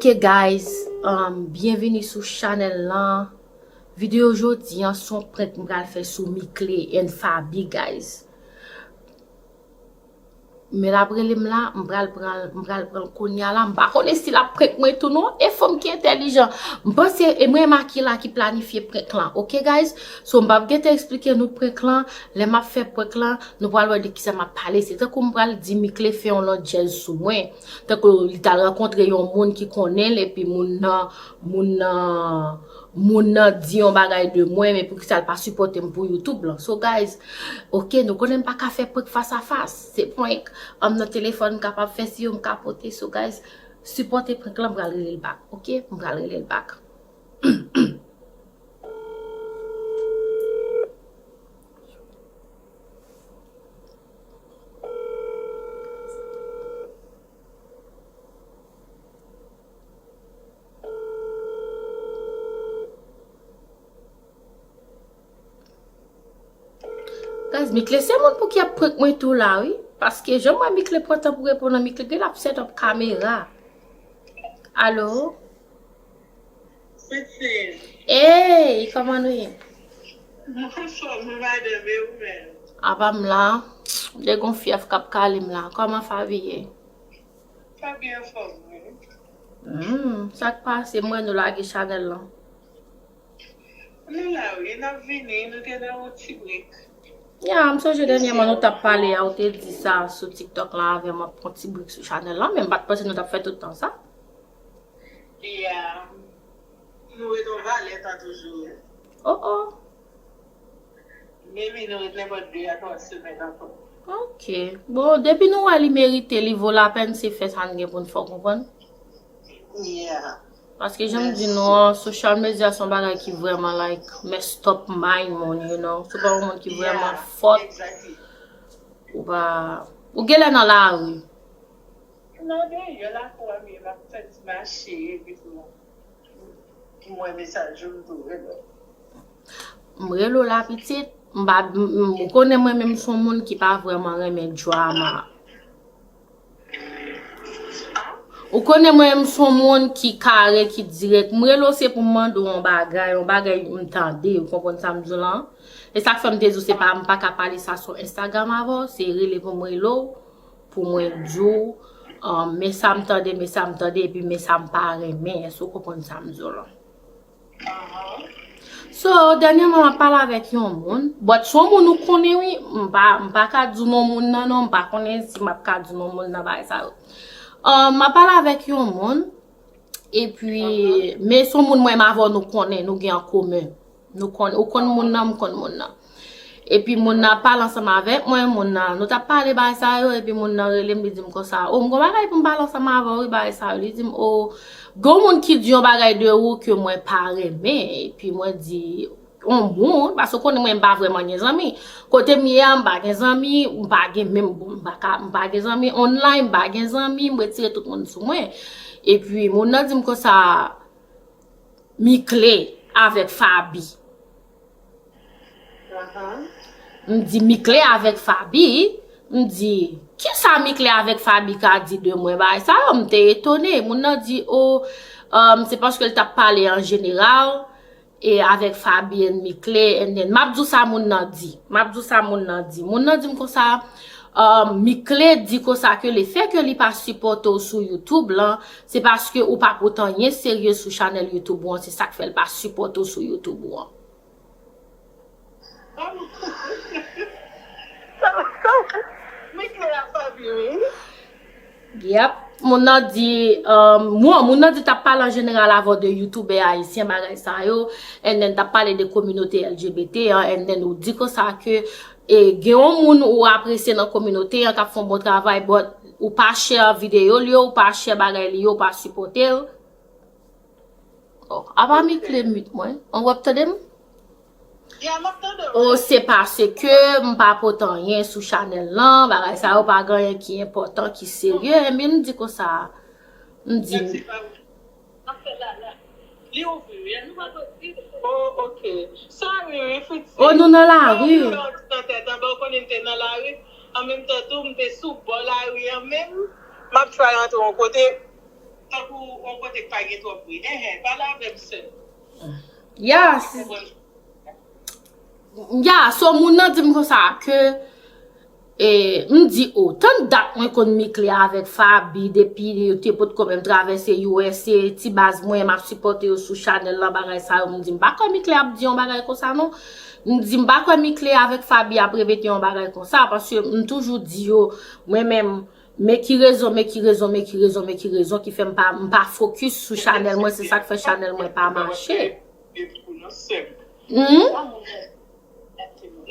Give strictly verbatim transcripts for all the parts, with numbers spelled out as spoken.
Ok guys, um, byenvini sou chanèl lan. Videyo jodi an se yon prank m pral fè sou Mickley and Faby guys. Men l ap rele m la, m pral pran l, m pral pran l kounye a la. M pa konnen si l ap prank mwen tou non. E fanm ki entèlijan. M panse e mwen Makila ki planifye prank lan. Ok guys? So m p ap gentan eksplike nou prank lan. Lè m ap fè prank lan, nou pral wè de kisa m ap pale. Se tankou m pral di Mickley fè yon lòt djèz sou mwen. Tankou li t al rankontre yon moun ki konnen l epi moun nan, moun nan, moun nan di yon bagay de mwen, men poukisa l pa sipòte m pou YouTube lan. So guys, ok, nou konnen m pa ka fè prank fas a fas. Se prank, um, nan telefòn m kapab fè, si yo m ka pote. So guys, sipòte prank lan, m pral rele l back. Ok, m pral rele l back. Guys, Mickley se moun pou ki ap prank mwen tou la, wi. Paske jan m wè Mickley pran tan pou reponn nan, Mickley gen l ap set up kamera. Alo? Sweet Sweet. Ey, kòman nou ye? Mwen anfòm, wi, madanm, e ou menm? Apa m la. M te gon fyèf k ap kale m la. Kòman Faby ye? Faby anfòm, wi. Hmm, sa k pase? M wè nou lage chanèl lan. Nou la, wi, n ap vini, nou te nan yon ti brek. Ya, m sonje dènyèman nou t ap pale a, ou te di sa sou TikTok la avè m, ap pran ti brek sou chanèl lan, men m pa t panse nou t ap fè tout tan sa. Ya. Nou ret yon valè tan toujou. Oh, oh. Maybe nou ret nenpòt de a twa semèn ankò. Ok. Bon, depi nou wè li merite, li vo lapèn, se fè sa n gen pou n fè, w konprann? Yeah. Paske jan m di nou an, social media se yon bagay ki vrèman, like, messed up mind moun, you know. Si w pa yon moun ki vrèman fòt, ou pa, ou genlè nan lari. Non, deyò lakou a m ye, m ap fè ti mache, epi tou, m wè mesaj ou, m tou rele w. M rele w la, pitit. M pa, m, m, ou konnen mwen menm, m se yon moun ki pa vrèman renmen drama. Ou konnen mwen, m se yon moun ki kare, ki dirèk. M rele w, se pou m mande w yon bagay, yon bagay m tande, ou konprann sa m di w lan? E sa k fè m te di w, se pa, m pa ka pale sa sou Instagram avè w, se rele pou m rele w, pou mwen di w, um, men sa m tande, men sa m tande, epi men sa m pa renmen. Èske w konprann sa m di w lan? So, dènyèman, m ap pale avèk yon moun. But se yon moun ou konnen, wi. M pa, m pa ka di non moun nan, non. M pa konnen si m ap ka di non moun nan, bagay sa yo. Uh, m ap pale avèk yon moun. Epi, men se yon moun mwen avè w nou konnen, nou gen an komen. Nou konn, ou konn moun nan, m konn moun nan. Epi moun nan ap pale ansanm avèk mwen, moun nan, nou t ap pale bagay sa yo, epi moun nan rele m, li di m konsa, "O, m gon bagay pou m pale ansanm avè w, wi, bagay sa yo." Li di m, "O, gon moun ki di yon bagay de ou ke mwen pa renmen." Epi mwen di, "On moun?" Paske w konnen mwen, m pa vrèman gen zanmi. Kote m ye a, m pa gen zanmi, m pa gen menm, m pa ka, m pa gen zanmi online, m pa gen zanmi, m retire tout moun sou mwen. Epi moun nan di m konsa, "Mickley avèk Faby." M di, "Mickley avèk Faby?" M di, "Kisa Mickley avèk Faby ka di de mwen?" Bagay sa yo, m te etone. Moun nan di, "O, um, se paske l t ap pale an jeneral, e avèk Faby and Mickley, and then," m ap di w sa moun nan di. M ap di w sa moun nan di. Moun nan di m konsa, um, "Mickley di konsa ke lefè ke li pa sipòte w sou YouTube lan, se paske ou pa pote anyen serye sou chanèl YouTube ou an, se sa k fè l pa sipòte w sou YouTube ou an." Mickley a Faby, wi. Yep. Moun nan di, um, moun, moun nan di t ap pale an jeneral avè w de youtubè ayisyen, bagay sa yo, and then t ap pale de kominote L G B T an, and then ou di konsa ke, e, gen yon moun ou apresye nan kominote an k ap fè yon bon travay, but ou pa share videyo l yo, ou pa share bagay li yo, ou pa sipòte l. Oh, apa Mickley mute mwen? An w ap tande m? Yeah, m ap tande w. Oh, se paske m pa pote anyen sou chanèl lan, bagay sa yo pa gen anyen ki enpòtan, ki serye, ebyen m di konsa, m di. Mèsi, pa. M ap fè la, la. Li ouvri, wi, nou pa soti. Oh, ok. Sorry, wi, Fritzy. Oh, nou nan lari. Mwen, mwen, mwen, nan tèt, anba, ou konnen m te nan lari. An menm tan tou, m te sou bò lari an menm. M ap try antre yon kote. Tankou yon kote k pa gen twòp bri. Enhen, pale avè m, sè. Ya, si- ya, so moun nan di m konsa ke e, m di, o, tann dat mwen konn Mickley avèk Faby depi yo te potko menm travèse U S A, ti baz mwen, m ap sipòte yo sou chanèl lan, bagay sa yo, m di, m pa kwè Mickley ap di yon bagay konsa non. M di, m pa kwè Mickley avèk Faby ap repete yon bagay konsa, paske m toujou di yo, mwen menm, men ki rezon, men ki rezon, men ki rezon, men ki rezon ki fè m pa, m pa fokis sou chanèl mwen, se sa k fè chanèl mwen pa mache. Hmm?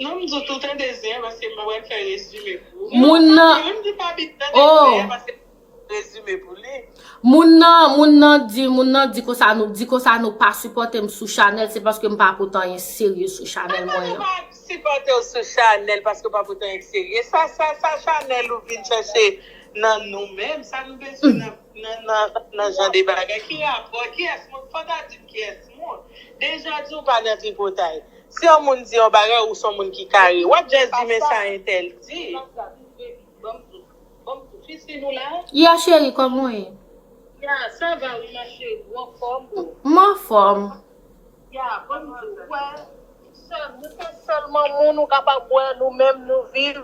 Non, m di w tou tande zen, paske m pa pral fè rezime pou ou. Moun nan, Wi, m di pa bit tande zen, paske rezime pou li. Moun nan, moun nan di, moun nan di konsa nou, di konsa nou pa sipòte m sou chanèl, se paske m pa pote anyen serye sou chanèl mwen an. Pa sipòte w sou chanèl paske w pa pote anyen serye. Sa, sa, sa chanèl ou vin chèche nan nou menm, sa nou bezwen nan, nan, nan, nan jan de bagay. Ki rapò? Kiyès moun? Fò ta di m kiyès moun. Deja di w pa nan tripotay. Si yon moun di yon bagay, ou se yon moun ki kare. W ap just di, men sa entèl di. Ban m tou, ban m tou. Fisi nou la? Ya, cheri, kòman w ye? Ya, sa va wi, ma chérie. Ou anfòm? M anfòm. Ya, ban m di w, wè, sè, nou se sèlman moun ou kapab wè, nou menm, nou viv,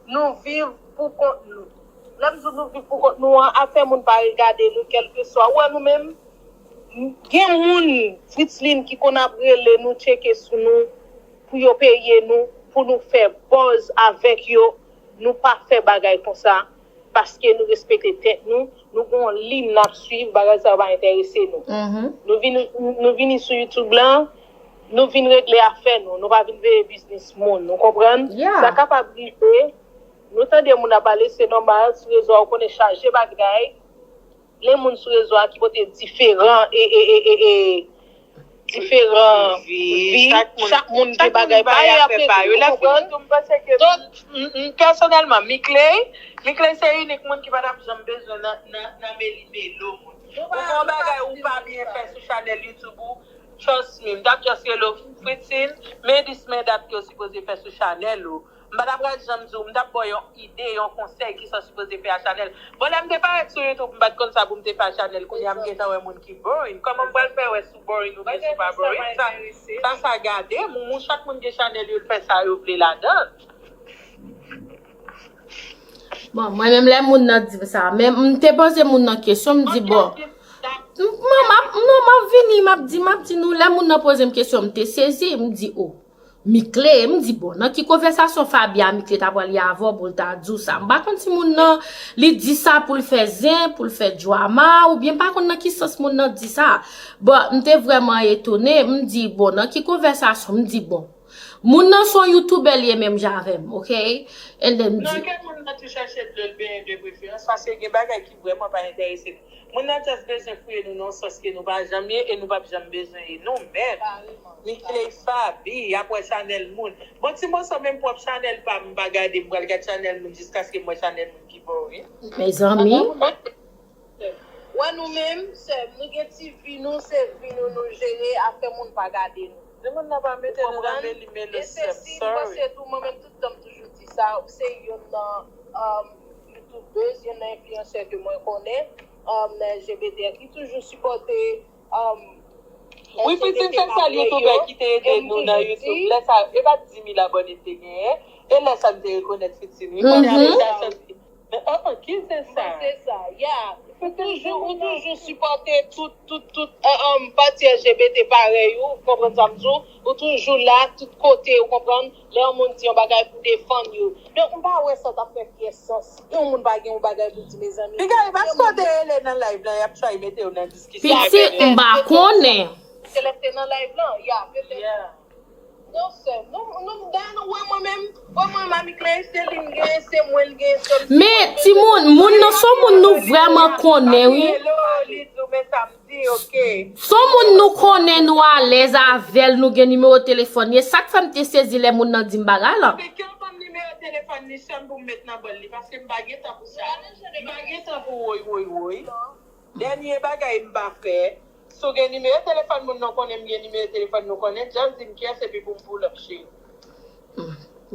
nou viv pou kont nou. Lè m di nou viv pou kont nou an, afè moun pa regade nou, kèlkeswa. Ou wè nou menm, gen moun, Fritzline, ki konn ap rele nou, tcheke sou nou, pou yo peye nou, pou nou fè buzz avèk yo. Nou pa fè bagay konsa, paske nou respekte tèt nou, nou gen yon liy n ap swiv, bagay sa yo pa enterese nou. Nou vini, nou vini sou YouTube lan, nou vin regle afè nou, nou pa vin veye biznis moun, nou konprann? Sa kapab rive, nou tande moun ap pale, se nòmal, sou rezo a, ou konnen chaje bagay, plen moun sou rezo a ki pote diferan e, e, e, e, e diferan vi, chak moun gen bagay pa yo ap regle, ou konprann? Donk, m, m, pèsonèlman, Mickley, Mickley se inik moun ki pa t ap janm bezwen nan, nan, nan meli melo moun. Ou gen yon bagay ou pa byen fè sou chanèl YouTube ou, trust me, m t ap just rele w, Fritzine, men dis men dat ke w sipoze fè sou chanèl ou. M pa ta pral janm di w, m t ap ba w yon ide, yon konsèy ki sa w sipoze fè a chanèl. Bon, lè m te parèt sou YouTube, m pa t konn sa pou m te fè a chanèl. Kounye a m gentan wè moun ki boring. Kòman m pral fè wè si w boring oubyen si w pa boring? Sa, sa, sa gade m, ou, chak moun gen chanèl yo, l fè sa yo vle ladan l. Bon, mwen menm lè moun nan di m sa, men m te poze moun nan kesyon, m di, bon, m, m, m, non, m ap vini, m ap di, m ap di nou, lè moun nan poze m kesyon, m te sezi, m di, o. Mickley, m di, bon, nan ki konvèsasyon Faby a Mickley ta pral ye avè w pou l ta di w sa? M pa konn si moun nan, li di sa pou l fè zen, pou l fè drama, oubyen m pa konn nan ki sans moun nan di sa. Bon, m te vrèman etone, m di, bon, nan ki konvèsasyon? M di, bon, moun nan se yon youtubè li ye menm jan avè m, ok? And then m di. Non, kèk moun nan tou chache dlo l benyen de preferans, paske gen bagay ki vrèman pa enterese nou. Moun nan just bezwen fouye nou nan yon sòs ke nou pa janm ye e nou p ap janm bezwen ye. Nou menm, Mickley, Faby, y ap wè chanèl moun. Bon, ti moso menm pwòp chanèl pa m, m pa gade, m pral gad chanèl moun jiskaske m wè chanèl moun ki boring. Mezanmi. Wè nou menm, sè m, nou gen ti vi nou, se vi nou nou jere, afè moun pa gade nou. Ou konprann? E se si, m panse tou, mwen menm tout tan m toujou di sa, se youn nan, um, youtubers, youn nan enfliyansè ke mwen konnen, um, nan L G B T Q, ki toujou sipòte, um, Wi, Fritzine, se sèl youtubè ki te ede nou nan YouTube. Lè sa, e pa di mil abòne m te genyen. E lè sa m te rekonèt Fritzine, wi. Kounye a, m te santi, men, oh, oh, ki zen sa? Se sa, ya. Ou toujou, ou toujou sipòte tout, tout, tout, um, pati L G B T parèy ou, ou konprann sa m di w? Ou toujou la, tout kote, ou konprann? Lè yon moun di yon bagay pou defann yo. Donk, m pa wè sa t ap fè pyès sans. Yon moun pa gen yon bagay pou di, mezanmi. Piga, e paske w te rele nan live lan, y ap try mete w nan diskisyon avè yo. Pitit, m pa konnen. Se lè te nan live lan, ya, petèt. Non, sè. Nou, nou, dayè, nou wè mwen menm. Wè mwen, Mami Claire, se li m gen, se mwen l gen, se m. Men, timoun, moun nan se yon moun nou vrèman konnen, wi. Hello, li di w, men sa m di, ok. Se yon moun nou konnen, nou alèz avè l, nou gen nimewo telefòn li. E sa k fè m te sezi lè moun nan di m bagay lan. Paske ki yon bann nimewo telefòn li sèm pou m met nan bòl li, paske m pa gen tan pou sa. M pa gen tan pou woy, woy, woy. Dènye bagay m pa fè. Si w gen nimewo telefòn moun nan konnen, m gen nimewo telefòn nou konnen, just di m kiyès epi pou m pull up, cheri.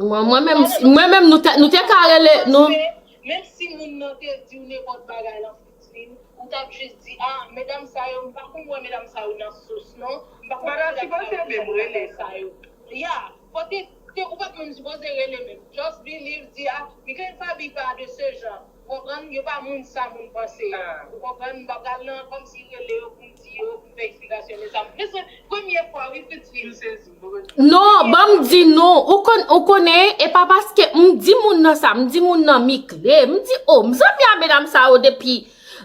Mwen, mwen menm, mwen menm, nou te, nou te ka rele, nou. Menm si moun nan te di w nenpòt bagay lan, Fritzine, Ou t ap jis di, ah, medam sa yo, m pa konn wè medam sa yo nan sous, non. M pa konn wè medam sa yo nan sa yo. Ya, fò te, te, ou pa t menm sipoze rele menm. Just believe, di, ah, Mickley Faby pa de ce genre. Ou konprann? Yo pa moun sa moun panse yo. Ou konprann? M pa pral nan kòmsi rele yo pou m di yo, pou m fè eksplikasyon, mezanmi. Mezanmi, premye fwa, wi, pitit. M sezi, m poko. Non, ban m di nou, ou konn, ou konnen, e pa paske m di moun nan sa, m di moun nan Mickley, m di, oh, m zanmi a medam sa yo depi,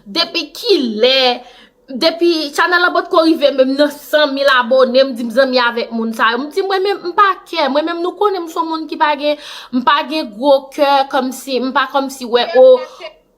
depi kilè, depi chanèl la potko rive menm nan san mil abone, m di m zanmi avèk moun sa yo. M di mwen menm, m pa kè, mwen menm nou konnen m se yon moun ki pa gen, m pa gen gwo kè, kòmsi, m pa kòmsi wè, oh,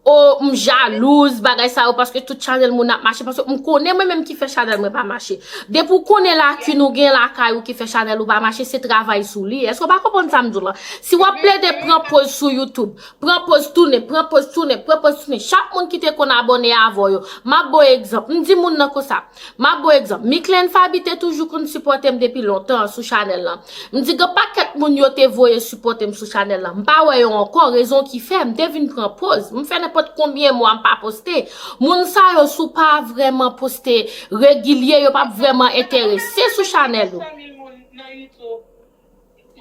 oh, m jalouz, bagay sa yo, paske tout chanèl moun ap mache, paske m konnen mwen menm ki fè chanèl mwen pa mache. Depi w konnen lakin ou gen lakay ou ki fè chanèl ou pa mache, se travay sou li. Èske w pa konprann sa m di w lan? Si w ap plede pran poz sou YouTube, pran poz tounen, pran poz tounen, pran poz tounen, chak moun ki te konn abone avè w yo, m ap ba w egzanp. M di moun nan konsa, m ap ba w egzanp. Mickley Faby te toujou konn sipòte m depi lontan sou chanèl lan. M di gen pakèt moun yo te voye sipòte m sou chanèl lan. M pa wè yo ankò, rezon ki fè m te vin pran poz. M fè nenpòt konbyen mwa m pa poste. Moun sa yo, si w pa vrèman poste regilye, yo p ap vrèman enterese sou chanèl ou. San mil moun nan YouTube.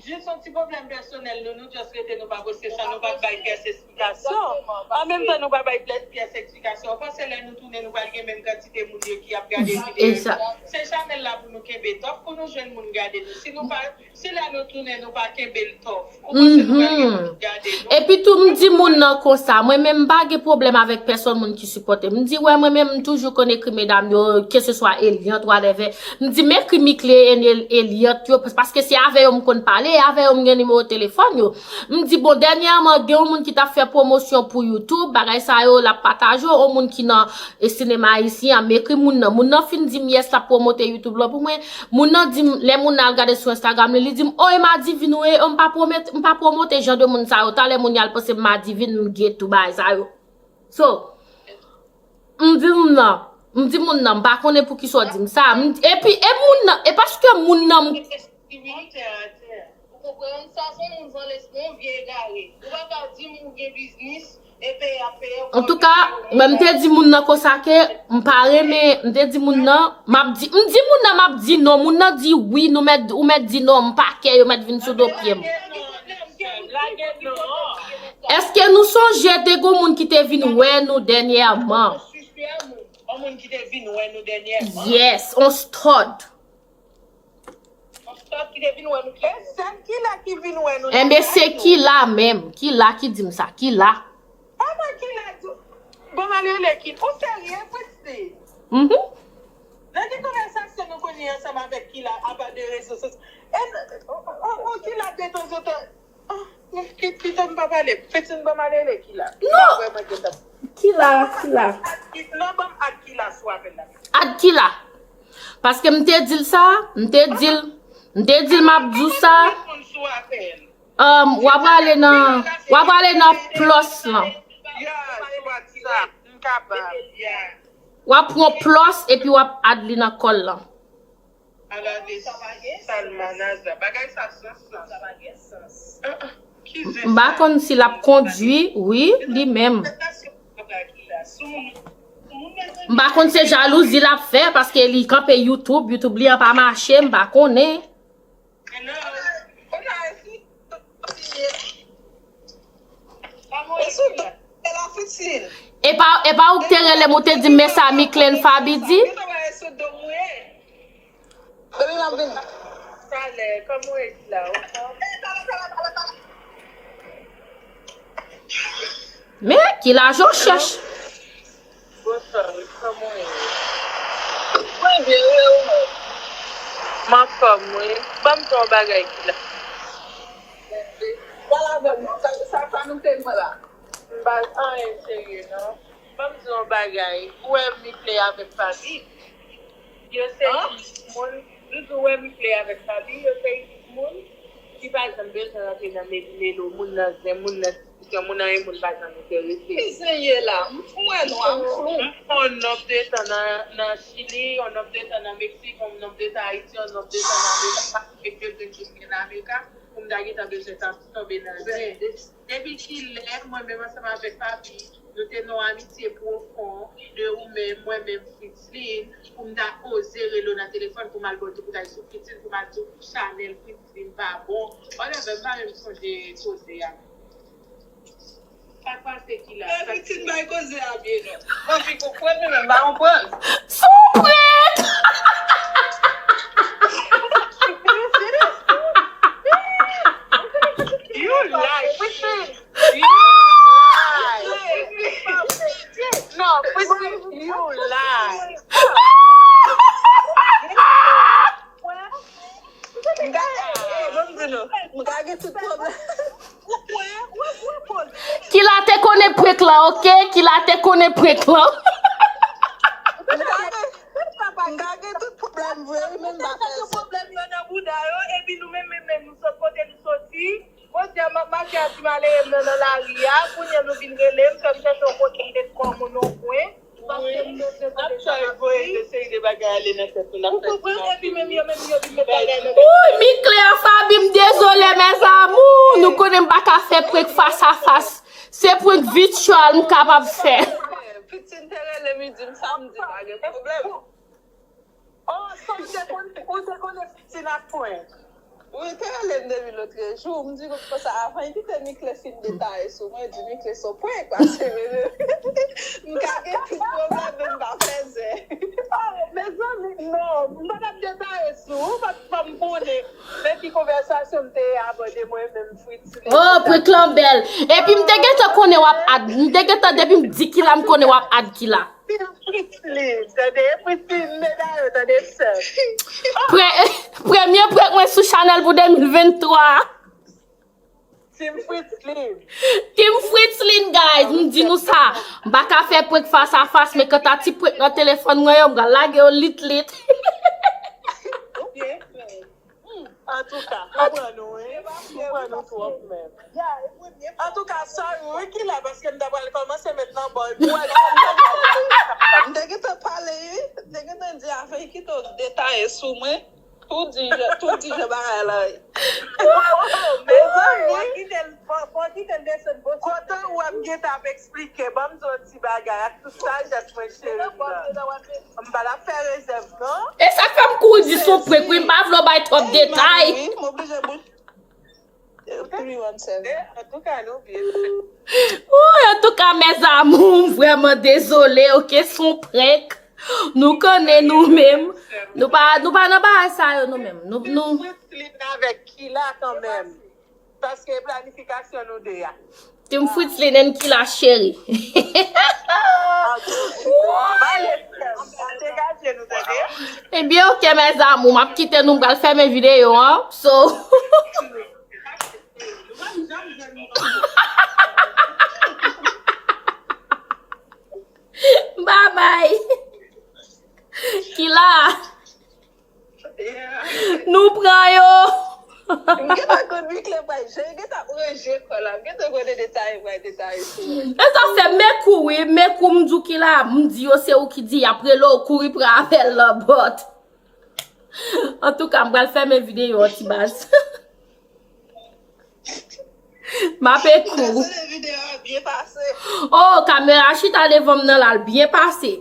Jis yon ti pwoblèm pèsonèl nou, nou just rete nou pa poste san nou pa bay pyès eksplikasyon. An menm tan nou pa bay pyès eksplikasyon, ou panse lè nou tounen nou pral gen menm kantite moun yo ki ap gade videyo yo? Se chanèl la pou nou kenbe tòf pou nou jwenn moun gade nou. Si nou pa, si lè nou tounen nou pa kenbe l tòf, ou panse nou pral gen moun gade nou? Epi tou, m di moun nan konsa, mwen menm m pa gen pwoblèm avèk pèsòn moun ki sipòte m. M di, wè, mwen menm m toujou konn ekri medam yo, keseswa Eliante, whatever. M di, m ekri Mickley and El-, Eliante yo, pas-, paske se avè yo m konn pale, e avè yo m gen nimewo telefòn yo. M di, bon, dènyèman, gen yon moun ki t ap fè pwomosyon pou YouTube, bagay sa yo, l ap pataje, yon moun ki nan, e, sinema ayisyen an, m ekri moun nan. Moun nan fin di m, yes, l ap pwomote YouTube lan pou mwen. Moun nan di m, lè moun nan al gade sou Instagram li, li di m, oh, e Madivine ou ye, oh, m pa pwomet-, m pa pwomote jan de moun sa yo. Talè moun y al panse m Madivine, m gate tou bagay sa yo. So, m di moun nan, m di moun nan, m pa konnen poukisa w di m sa. M, epi, e moun nan, e paske moun nan, m Ou konprann? Sa se yon moun san lespri, yon vye egare. Ou pa ka di m ou gen biznis, e peye ap peye w. Antouka, mwen m te di moun nan konsa ke m pa renmen, m te di moun nan, m ap di, m di moun nan, m ap di non, moun nan di wi, nou mèt, ou mèt di non, m pa kè, yo mèt vin sou do pye m. Èske nou sonje te gon moun ki te vin wè nou dènyèman? Yon moun ki te vin wè nou dènyèman? Yes, on stud. On stud ki te vin wè nou. E sèl Kila ki vin wè nou dènyèman? Enben, se Kila menm. Kila ki di m sa. Kila. Pa mwen Kila di. Bon, m al rele Kila. Ou serye, Prissy? Mhm. Nan ki konvèsasyon nou konn li ansanm avèk Kila, apa de rezo sosyal? E, o, o, o, Kila de tanzantan. Ah, ki, ki tan m pa pale. Fetine, ban m ale rele Kila. Non! Kila, Kila. Non, ban m add Kila sou apèl la. Add Kila. Paske m te di l sa, m te di l, m te di l m ap di w sa. Um, w ap ale nan, w ap ale nan plus lan. Ya, sou WhatsApp, m kapab, ya. W ap pran plus epi w ap add li nan call lan. Ala de salmanaza. Bagay sa sans, sans. Ah, ah. Ki zen sa? M pa konn si l ap kondui, wi, li menm. M pa konn se jalouzi l ap fè, paske li kanpe YouTube, YouTube li an pa mache, m pa konnen. Hello. Hola, esi. Esi, la Fitine. E pa, e pa ou k te rele m, ou te di m, men sa Mickley Faby di? Baby, m ap vini. Talè, kòman w ye la? Ou fò? Men, ki lajan w chèch? Bonswa, wi, kòman w ye? Mwen byen, wi, ou menm? M anfòm, wi. Ban m di w yon bagay ki la. Pale avè m non, sa, sa, sa nou te mwen la. M pa anyen serye, non. Ban m di w yon bagay. Ou wè Mickley avèk Faby? Yo se moun, nou di w wè Mickley avèk Faby, yo se moun ki pa janm bezwen rantre nan meli melo, moun nan zen, moun nan diskisyon, moun anyen moun pa janm enterese. Ki zen ye la? M wè nwa, m flou. M fè yon nòb de tan nan, nan Chili, yon nòb de tan nan Meksik, yon nòb de tan Ayiti, yon nòb de tan nan Amerik, pa Meksik, yo te jis gen nan Amerik, pou m ta gentan bezwen tan tonbe nan zen. Depi kilè, mwen menm ansanm avèk Faby, Nou te nan yon amitye pwofon de ou menm, mwen menm, Fritzline, pou m ta oze rele w nan telefòn, pou m al ba w dekoutay sou Fritzline, pou m al di w Chanèl Fritzline pa bon. Whatever, m pa menm sonje koze a. Sa k pase ki la? Sa k Fritzline bay koze a byen non. Mwen fi konprann, men m pa konprann. Sou prank! You lie, Fritzline. You lie. No, Fritzline, you lie. M ka, eh, ban m di nou, m ka gen tout pwoblèm. Kila te konnen prank lan, oke? Kila te konnen prank lan. M ka gen, m ka gen tout pwoblèm vre, wi, men m pa fè sa. Pwoblèm yo nan bouda yo, epi nou menm, menm, menm, nou sot kote nou soti. Jodi a, m ap mache ak ti malere m nan, nan lari a, kounye a nou vin rele m, fè m chèche yon kote m met kò m nan yon kwen. Wi, n ap try voye de seri de bagay ale nan tèt nou, n ap fè ti manti. Ou konprann? Epi menm yo, menm yo vin met bagay nan tèt nou. Uy, Mickley a Faby, m dezole, mes amours. Nou konnen m pa ka fè prank fas a fas. Se prank vityèl m kapab fè. Pitin te rele m, li di m sa m di, pa gen pwoblèm. Oh, so ou te konn, ou te konnen Pitin ap prank? Wi, te rele m depi lòt jou. M di konsa, avan l kite Mickley fin detaye sou mwen, di Mickley se yon prank, paske m ka gen tout pwoblèm, men m pa fè zen. Oh, mezanmi, non, m pa t ap detaye sou ou, paske fò m konnen nan ki konvèsasyon m te ye avan de mwen menm, Fritzline. Oh, prank lan bèl. Epi m te gentan konnen w ap add, m te gentan, depi m di Kila, m konnen w ap add Kila. Team Fritzline, tande? Fritzline, medam yo, tande, sè. Pre-, premye prank mwen sou chanèl pou de mil venntwa. Team Fritzline. Team Fritzline, guys, m di nou sa. M pa ka fè prank fas a fas, men kanta ti prank nan telefòn mwen yo, m pral lage yo lit lit. Antouka, m pran nou, wi. M pran nou twòp, menm. Antouka, sorry, wi, Kila, paske m ta pral kòmanse met nan bòl pou wè si m te gentan pale, wi. M te gentan di avan l kite w detaye sou mwen. Tou di jan, tou di jan bagay la ye. Mezanmi. Fò, fò kite l desann bò. Kote ou wè m gentan ap eksplike, ban m di w yon ti bagay ak tout sajès mwen, cheri m nan. M pa t ap fè rezèv, non. E sa k fè m kouri di se yon prank, wi, m pa vle w bay twòp detay. Ey, m oblije bout. Three one seven. Antouka, nou byen. Woy, antouka, mes amours, m vrèman dezole, oke, se yon prank. Nou konnen nou menm. Nou pa, nou pa nan bagay sa yo, nou menm. Nou, nou. Fritzline avèk Kila kanmenm. Paske planifikasyon nou de a. Team Fritzline and Kila cheri. Degaje nou, tande. Ebyen, oke, mes amours, m ap kite nou, m pral fèmen videyo an. So, bye bye. Kila. Nou pran yo. M gentan konn Mickley pral jwe, gentan ap ranje kò la. M gentan konn detaye pral detaye sou mwen. E sa fè, men kou wi, men kou m di w Kila, m di yo se ou ki di, y ap rele w, kouri pran apèl lan, but. Antouka, m pral fèmen videyo an ti baz. M ape kou. Ou ka tande videyo a byen pase. Oh, kamera chita devan m nan la, l byen pase.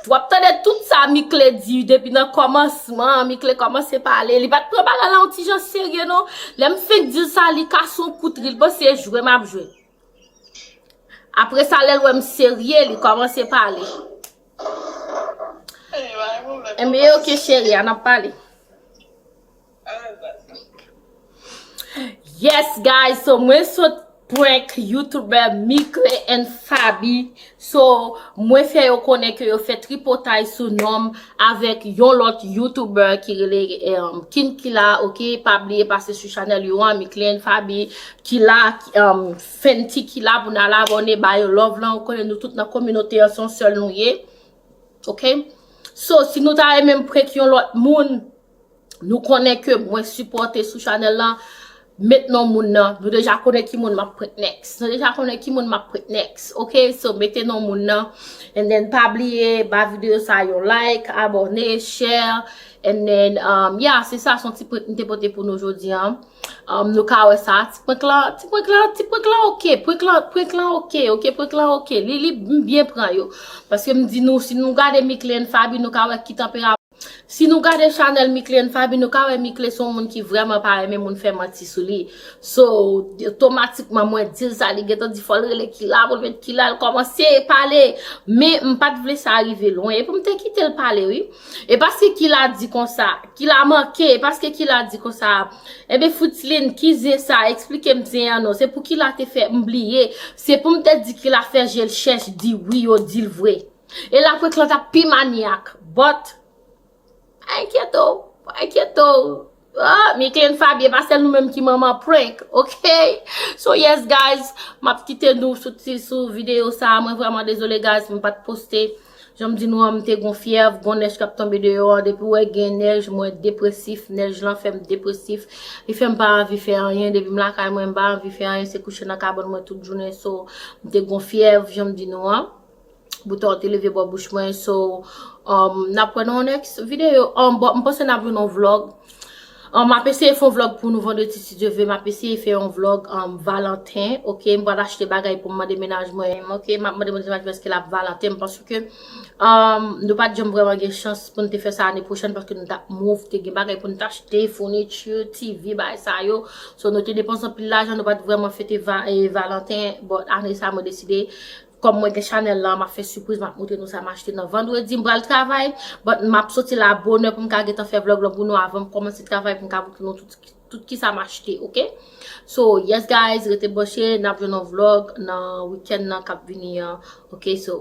W ap tande tout sa Mickley di depi nan kòmansman. Mickley kòmanse pale. Li pa t pran bagay la yon ti jan serye non. Lè m fenk di l sa, li kase yon kout ri. L panse se jwe m ap jwe. Apre sa, lè l wè m serye, li kòmanse pale. Ebyen, oke, cheri, ann ap pale. Yes, guys, so mwen sot prank YouTuber Mickley and Faby. So, mwen fè yo konnen ke yo fè tripotay sou non m avèk yon lòt YouTuber ki rele, um, King Killa, oke? Pa bliye pase sou chanèl yo an, Mickley and Faby, Killa, um, Fenty Killa, pou n al abòne, ba yo love lan. Ou konnen nou tout nan kominote an, se yon sèl nou ye. Oke? So, si nou ta renmen m prank yon lòt moun, nou konnen ke mwen sipòte sou chanèl lan, Met non moun nan. Nou deja konnen ki moun m ap prank next. Nou deja konnen ki moun m ap prank next. Ok, so mete non moun nan. And then pa bliye ba videyo sa yon like, abòne, share. And then, um, yeah, se sa, se yon ti prank m te pote pou nou jodi an. Um, nou ka wè sa, ti prank lan, ti prank lan, ti prank lan ok, prank lan, prank lan ok, ok, prank lan ok. Li, li, m byen pran yo. Paske m di nou, si nou gade Mickley and Faby, nou ka wè ki tanpera Si nou gade chanèl Mickley and Faby, nou ka wè Mickley se yon moun ki vrèman pa renmen moun fè manti sou li. So, otomatikman, mwen di l sa, li gentan di fò l rele Kila, pou l met Kila, l kòmanse pale. Men, m pa t vle sa rive lwen. E pou m te kite l pale, wi. E paske Kila di konsa, Kila manke, e paske Kila di konsa, enben, Fritz Lin, ki zen sa, eksplike m zen an non. Se pou Kila te fè m bliye. Se pou m te di Kila fè je l chèch, di wi, yo di l vre. E la prank lan t ap pi manyak. But, pa enkyete w, pa enkyete w. Ah, Mickley and Faby, e pa sèl nou menm ki manman prank, ok? So yes, guys, m ap kite nou sou ti, sou videyo sa. Mwen vrèman dezole, guys, m pa t poste. Jan m di nou an, m te gon fyèv, gon nèj k ap tonbe deyò an. Depi w wè gen nèj, mwen depresif. Nèj lan fè m depresif. Li fè m pa anvi fè anyen. Depi m lakay mwen, m pa anvi fè anyen. Se kouche nan kabann mwen tout jounen. So, m te gon fyèv, jan m di nou an. Bouton an te leve bò bouch mwen, so, um, n ap wè nan yon next video. Um, bon, m panse n ap jwenn yon vlog. Um, m ap eseye fè yon vlog pou nou vandredi, si Dye vle. M ap eseye fè yon vlog, um, Valanten, ok? M pral achte bagay pou m mande mennaj mwen, ok? M ap mande mennaj mwen èske l ap Valanten, paske, um, nou pa t janm vrèman gen chans pou n te fè sa ane pwochèn, paske nou t ap move, te gen bagay pou n t achte, founiti, T V, bagay sa yo. So, nou te depanse anpil lajan, nou pa t vrèman fete va, e, Valanten, but ane sa, mwen deside Kòm mwen gen chanèl lan, m ap fè sipriz, m ap montre nou sa m achte nan vandredi. M pral travay, but m ap soti la bonè pou m ka gentan fè vlog lan pou nou avan m kòmanse travay pou m ka montre nou tout, tout ki sa m achte, ok? So, yes guys, rete branche, n ap jwenn yon vlog nan wikenn nan k ap vini an, ok? So,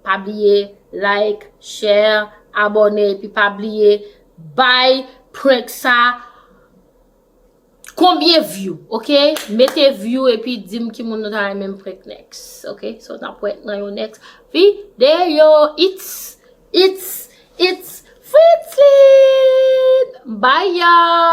pa bliye, like, share, abòne, epi pa bliye, bay prank sa, Konbyen view, ok? Mete view epi di m ki moun nou ta renmen m prank next, ok? So, n ap wè nan yon next video. It's, it's, it's Fritzlin! Bye, y'all!